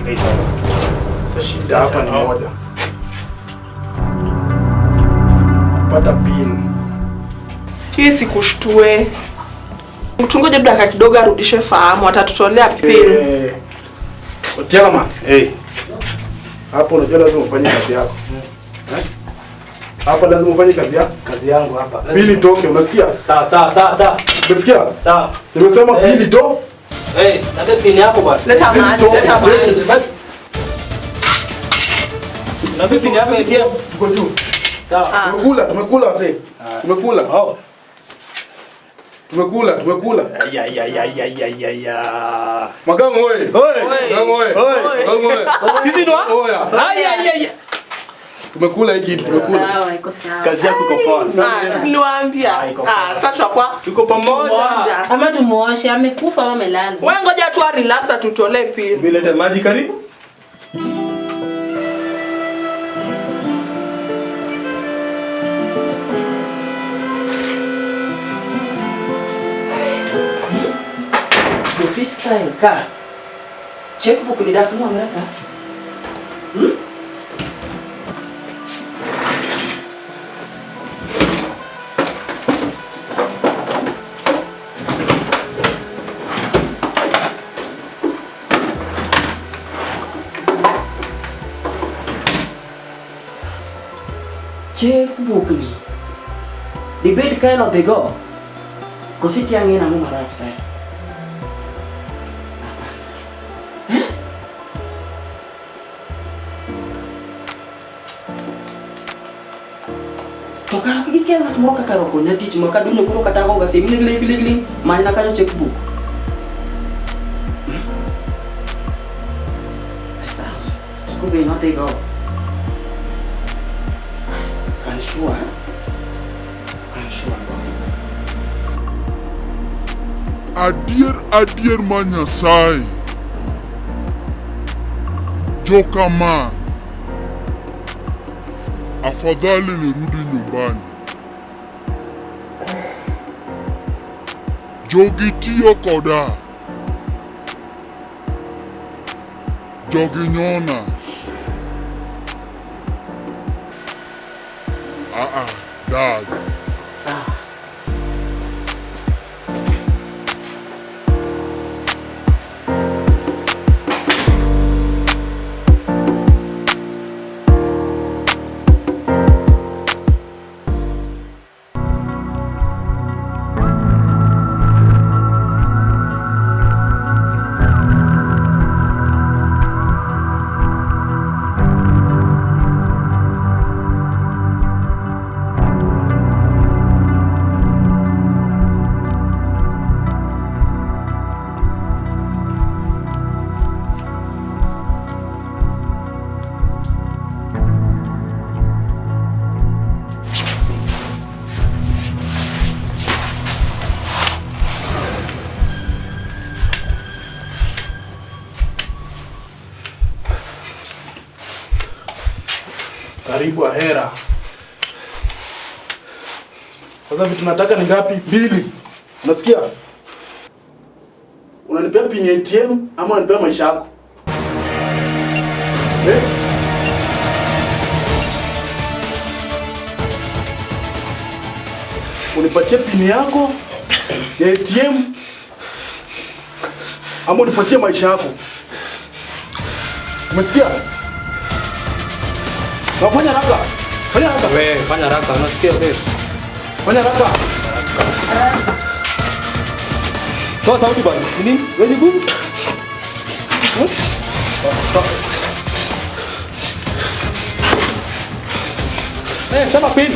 Shika hii sasa. Sasa shida hapa ni moja. Kupata pin. Hii sikushtue. Tungoje dakika kidogo arudishe fahamu, atatutolea pin. Otieno man. Eh. Hapo unajua lazima ufanye kazi yako. Eh? Hapa lazima ufanye kazi yako. Kazi yangu hapa. Pili toke, unasikia? Sawa sawa sawa sawa. Umesikia? Sawa. Nimesema Eh. pili to. Eh, nabe pin yako bwana. Leta maji, leta maji. Nabe pin yako ATM. Tuko juu. Sawa. Ah. Tumekula, tumekula wazee. Tumekula. Oh. Tumekula, tumekula. Ya ya ya ya ya ya ya. Magango oye. Oi. Magango oye. Oi. Magango oye. Sisi ndo? Oya. Ai ai ai. Tumekula hiki kitu, tumekula. Sawa, iko sawa. Kazi yako iko poa. Ah, si niliwaambia. Ah, iko Ah, poa. sasa tutakuwa Tuko pamoja. moja. Ama tumuoshe, amekufa ama amelala? Wewe ngoja tu relax atutolee pin. Bilete maji karibu. Office style ka. Checkbook ni dak nwang're ka. Checkbook ni. Dibed ka en odhigo. Koso itiang'e nang'o marach kae? To kara ok gikel ng'at moro kaka okonya tich ma kadonjo koro kata agoga sim ling ling ling ling manyna kanyo checkbook. Ay, sawa. Kumbe nodhigo. Kan sure. Kan sure. Adier adier ma Nyasaye. Joka ma. Afadhali nirudi nyumbani. Jogi tiyo koda. Jogi nyona. Ah ah, dad. Sawa. Karibu ahera. Sasa vitu nataka ni ngapi? Mbili. Unasikia? Unanipea pin ya ATM ama unanipea maisha yako? Eh? Unipatie pin yako ya ATM ama unipatie maisha yako? Umesikia? Na fanya haraka. Fanya haraka. Wewe fanya haraka, unasikia wewe? Fanya haraka. Toa sauti bwana. Ni nini? Wewe ni gumu? Eh, sema pin.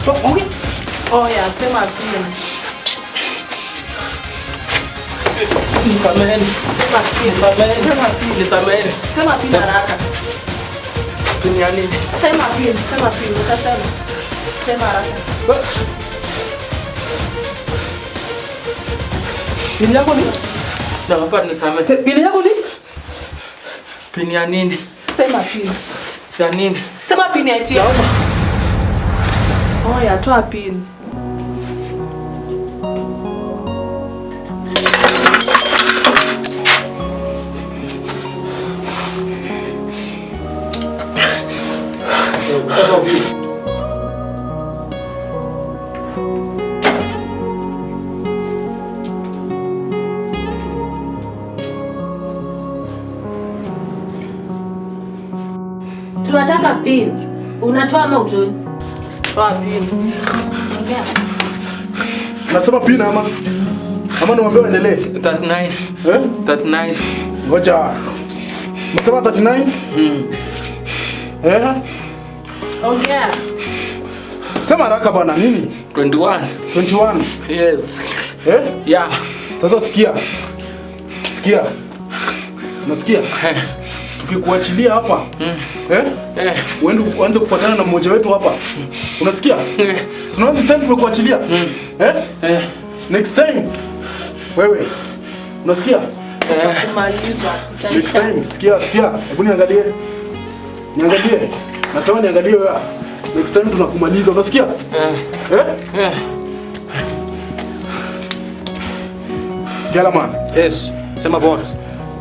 Toa, ongea. Oh yeah, sema pin. Nisameheni. Sema pin. Nisameheni. Sema pin. Nisameheni. Sema pin haraka. Pin ya nini? Sema pin, sema pin, utasema. Sema haraka. Pin yako ni? Naomba nisamehe. Pin yako ni? Pin ya nini? Sema pin. Ya nini? Sema pin ya ATM. Oh yeah, toa pin. care of you. Tunataka pin. Unatoa ama utoi? Toa pin. Ongea. Nasema pin ama? Ama niwaambie waendelee? 39. Eh? 39. Ngoja. Nasema 39? Eh? Ongea. Sema haraka bwana, nini? 21. 21. Yes. Eh? Yeah. Sasa sikia. Sikia. Unasikia? Eh. Tukikuachilia hapa. Eh? Eh. Uende uanze kufuatana na mmoja wetu hapa. Unasikia? Eh. Si unaona this time tumekuachilia? Eh? Eh. Next time. Wewe. Unasikia? Kumaliza. Next time, sikia, sikia. Hebu niangalie. Niangalie. Nasema niangalie wewe. Next time tunakumaliza, unasikia? Eh. Eh? Eh. Gentleman, Yes. Sema boss.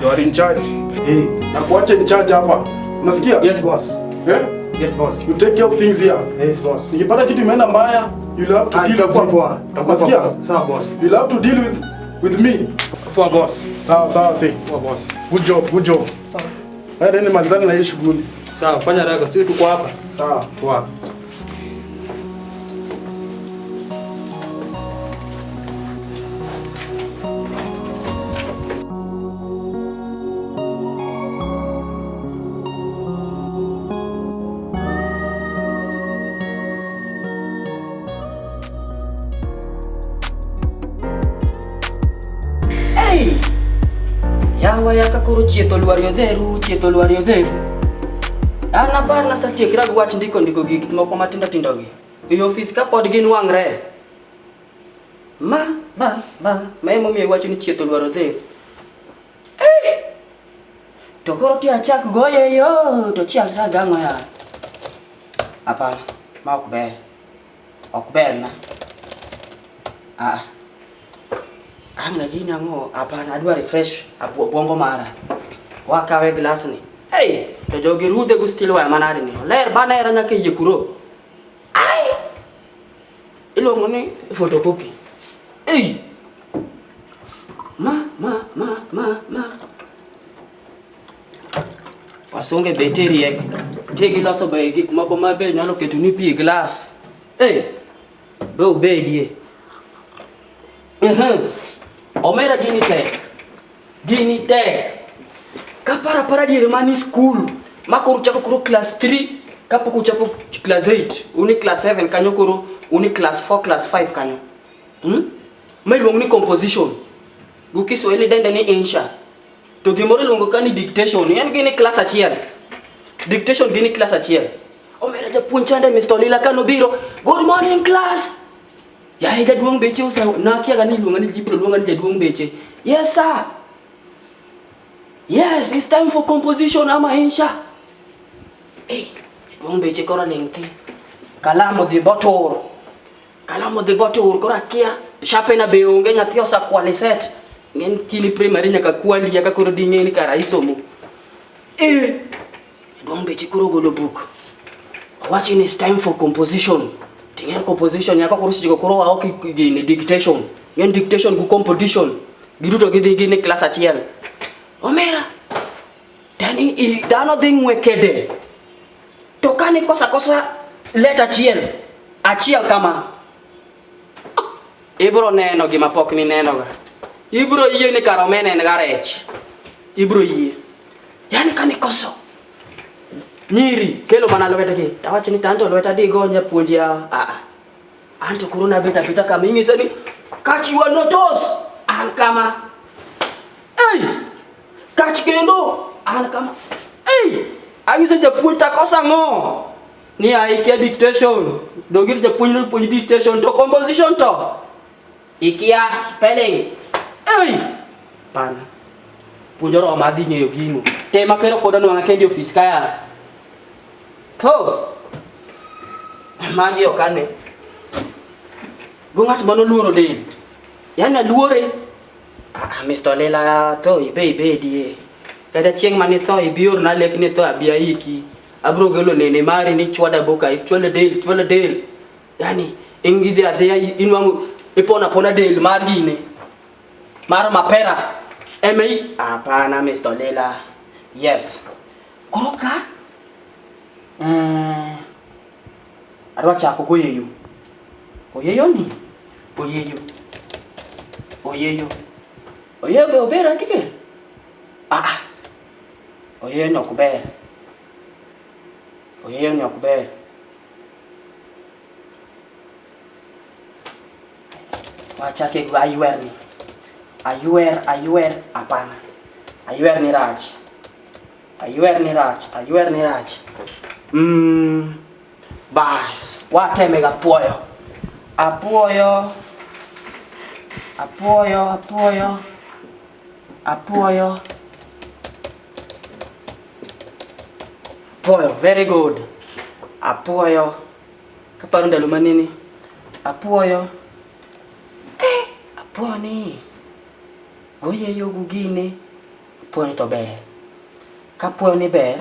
you are in charge. Hey. Nakuacha in charge hapa. Unasikia? Yes boss. Eh? Yes boss. You take care of things here. Yes boss. Nikipata kitu imeenda mbaya, you'll have to Ah, deal itakuwa with poa. Itakuwa poa Unasikia? boss. Sawa boss. You'll have to deal with me. Poa boss. Sawa sawa, see. Poa boss. Good job, good job. Haya, nenda malizane na hii shughuli. Sawa, fanya haraka, sisi tuko hapa. Sawa. Poa. Hey! Yawa yaka koro chietho lwar yodheru, chietho lwar yodheru. An apar nasatiekra gi wach ndiko ndiko gik moko matindo tindo gi. E ofis ka pod gin wang're. Ma, ma, ma, ma emomiyo iwacho ni chietho lwar odheru. Hey! To koro ti achak goye yo, to chi achak gang'o ya. Hapana, ma ok ber. Ok ber na. Ah. Ang na gini ang'o? Hapana, adwa refresh obwongo mara. Wakawe glass ni. Hey, to jogi rudhe go steel wire manade ni. Oler banera nyaka yie kuro. Ai! Iluongo ni photocopy. Hey! Ma, ma, ma, ma, ma. Wasunge be teriek. Nitie giloso be gik moko ma be nyalo keto ni pi e glass. Hey! Be obedie. Omera gini tek. Gini tek. Kapara para diere mani school. Ma koro chako koro class 3 kapok uchapo class 8. Uni class 7 kanyo koro uni class 4 class 5 kanyo. Ma iluongo ni composition. Go Kiswahili dende ni insha. To gimoro iluongo ka ni dictation. En gini class achiel. Dictation gini class achiel. Omera japuonj chande Mr. Olila kanobiro. Good morning class. Yaye jaduong' beche osa nakia ga ni iluonga ni jibiro luonga ni jaduong' beche. Yes sir. Yes, it's time for composition ama insha. Hey, jaduong' beche koro ling' thi. Kalam odhi botur. Kalam odhi botur koro akia. Sharpener be onge nyathi osakwale set. Ng'en kini primary nyaka kwali yaka koro ding'e ni kara isomo. Eh, jaduong' beche koro ogolo buk. Owacho ni it's time for composition. Ting'en composition nyaka koro seche go koro wao gini dictation. Ng'en dictation gi composition. Giduto gidhi gin e class achiel. Omera, dani dhano dhi ng'we kede. To kane kosa kosa leta achiel, achiel kama. Ibro neno gima pok ninenoga. Ibro yie ni kara omena en ga rech. Ibro yie. Yani kane koso. Nyiri kelo mana lwetgi. Tawacho ni tanto lweta digo nyapuonj ya. Ah ah. Anto koro nabet abeta kama ing'isa ni catch your notos. An kama. Hey! Catch kendo. An kama. Hey! Anyiso japuonj takosa ang'o? Ni aikia dictation. Dogir japuonj no puonj dictation to composition to. Ikia spelling. Hey! Pana. Puonj oromo adhi ng'eyo gino. Tema kero pod onwang'a kendi ofis kaya. To. Magi ok ane. Go ng'at manoluoro del. Yani aluore. Ah, Mr. Olila tho ibe ibedie. Kata chieng' mane itho ibi orna lek ni itho abi aiki. Abro gelo nene mari ni chwada boka, chwala del, chwala del. Yani ingidi ate inwangu ipona pona del mari ne. Mara mapera. Eme hapana Mr. Lela. Yes. Koroka. Arwa chako goyeyo. Oyeyo ni. Oyeyo. Oyeyo. Oyeyo be obera ndike. Ah. Oyeyo no kuber. Oyeyo ni okuber. Wachake go aywer ni. Aywer, aywer, hapana. Aywer ni rach. Aywer ni rach, aywer ni rach. Bas, wateme ga puoyo. Apuoyo. Apuoyo, apuoyo. Apuoyo. Apuoyo, very good. Apuoyo. Kaparo ndalo manini? Apuoyo. Apuoyo ni. Oyeyo gugine. Apuoyo ni to ber. Ka apuoyo ni ber,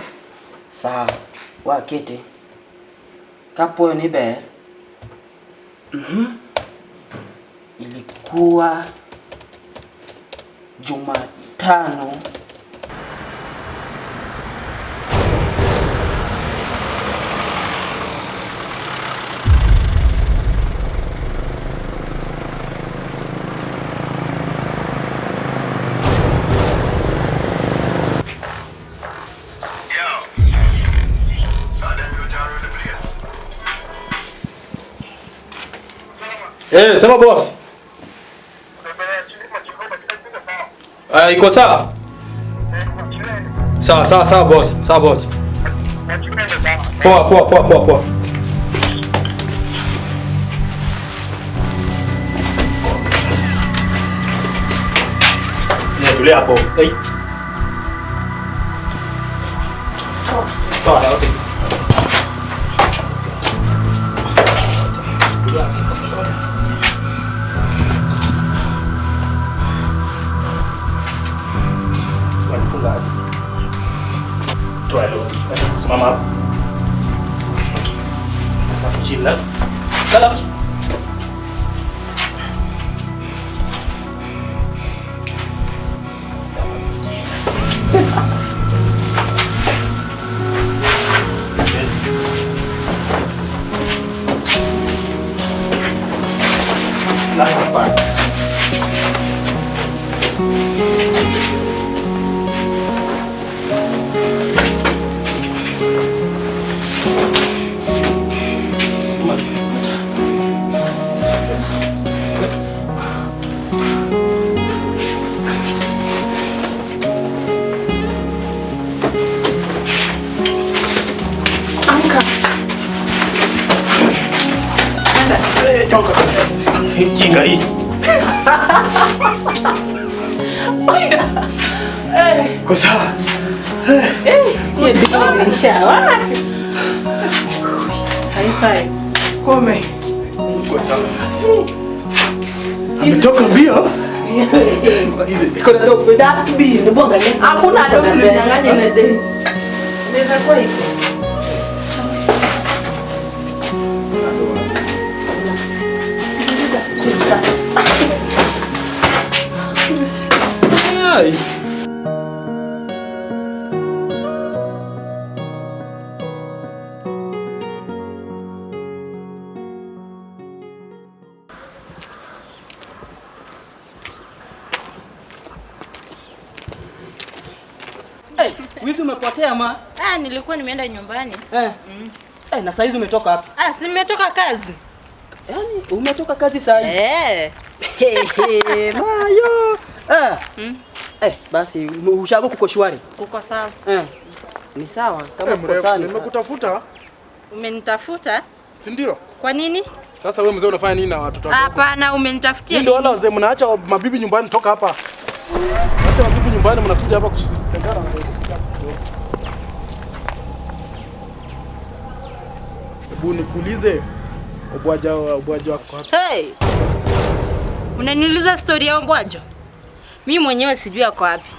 sawa, wakete. Ka apuoyo ni ber. Ilikuwa Jumatano. Sema boss. Iko sawa? Sawa sawa sawa boss, sawa boss. Poa poa poa poa poa. Tulia hapo. Hey. Toa yote. Walifunga aje? Toa yote. Simama hapo. Hapo chini. Lala hapo chini. Last part. Amka. Toka. Jinga hii. Kwa sawa. Hiyo ndio imeisha. Wapi? High five. Kome. Kwa sawa sasa. Ametoka mbio. Iko na dope. Dustbin, bonga ni. Hakuna dope tulinyang'anya ile day. Inaweza kuwa iko. Ai. Hey, wizi umepotea ma? Ah, nilikuwa nimeenda nyumbani. Na saa hizi umetoka wapi? Ah, si nimetoka kazi. Yaani umetoka kazi saa hii? Eh. Hehe, mayo. Basi ushago kuko shwari? Kuko sawa. Ni sawa kama kuko sawa ni sawa. Nimekutafuta. Umenitafuta? Si ndio? Kwa nini? Sasa wewe mzee unafanya nini na watoto wako? Hapana, umenitafutia. Ndio wala wazee mnaacha mabibi nyumbani, toka hapa. Acha mabibi nyumbani mnakuja hapa kusikana. Hebu nikuulize Obwaja wako wapi? Hey. Unaniuliza story ya Obwajo? Mimi mwenyewe sijui ako wapi.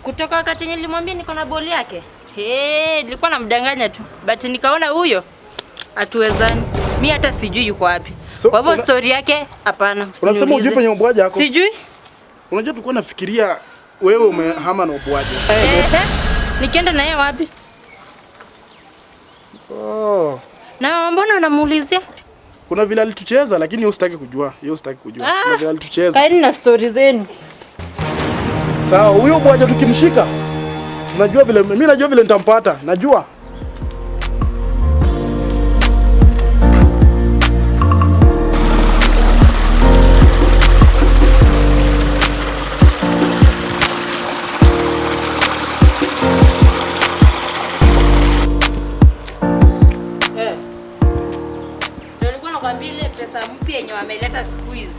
Kutoka wakati nilimwambia niko na boli yake, Hey, nilikuwa namdanganya tu. But nikaona huyo hatuwezani. Mimi hata sijui yuko wapi. So, kwa hivyo story yake hapana. Unasema hujui penye Obwaje yako? Sijui. Unajua tulikuwa nafikiria wewe umehama na Obwaje. Nikienda na yeye wapi? Oh. Na mbona unamuulizia? Kuna vile alitucheza lakini wewe usitaki kujua. Yeye usitaki kujua. Kuna vile alitucheza. Kaeni na story zenu. Sawa, huyo Obwaje tukimshika. Unajua vile mimi najua vile nitampata. Najua.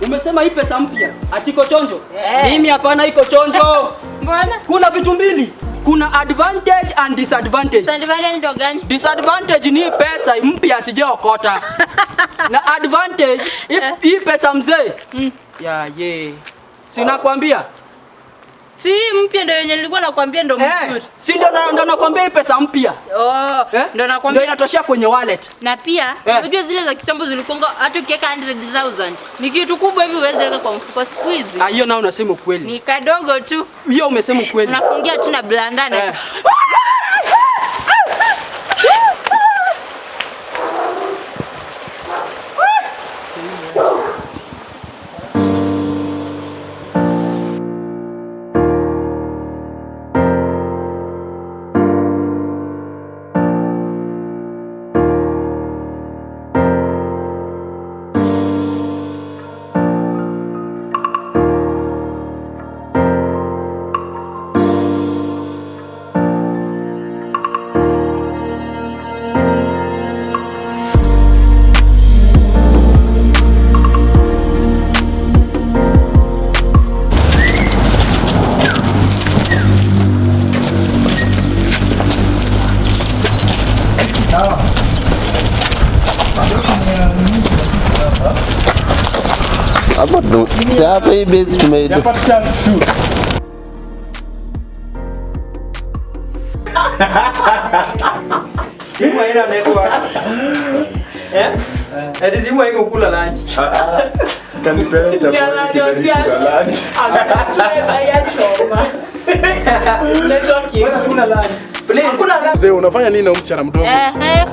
Umesema hii pesa mpya, ati iko chonjo? Mimi hapana iko chonjo. Mbona? Kuna vitu mbili. Kuna advantage and disadvantage. Disadvantage ndo gani? Disadvantage ni pesa mpya sijaokota. Na advantage hii pesa mzee. Ya ye. Si nakwambia? Si mpya ndio yenye nilikuwa nakwambia ndo mzuri. Si ndio nakwambia hii pesa mpya. Oh, ndio nakwambia. Ndio inatoshia kwenye wallet. Na pia unajua zile za kitambo zilikuwa hata ukiweka 100,000 ni kitu kubwa hivi uweze weka kwa mfuko siku hizi. Ah, hiyo nao unasema ukweli. Ni kadogo tu. Hiyo umesema ukweli. Unafungia tu na blanda na. Hapo tu. Hapa hii base tumeita. Simu haina network. Eh? Eti simu haiko kula lunch. Kanipeleka kula lunch. Network kuna lunch. Please. Mzee unafanya nini na msichana mdogo?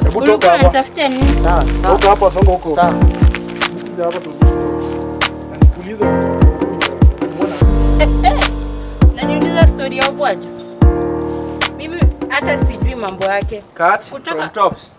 Hebu toka hapa. Unatafuta nini? Sawa. Toka hapa songa huko. Sawa. Kuja hapa tu. Nikuulize. Mbona? Na niuliza story ya Obwaje. Mimi hata sijui mambo yake. Cut from tops.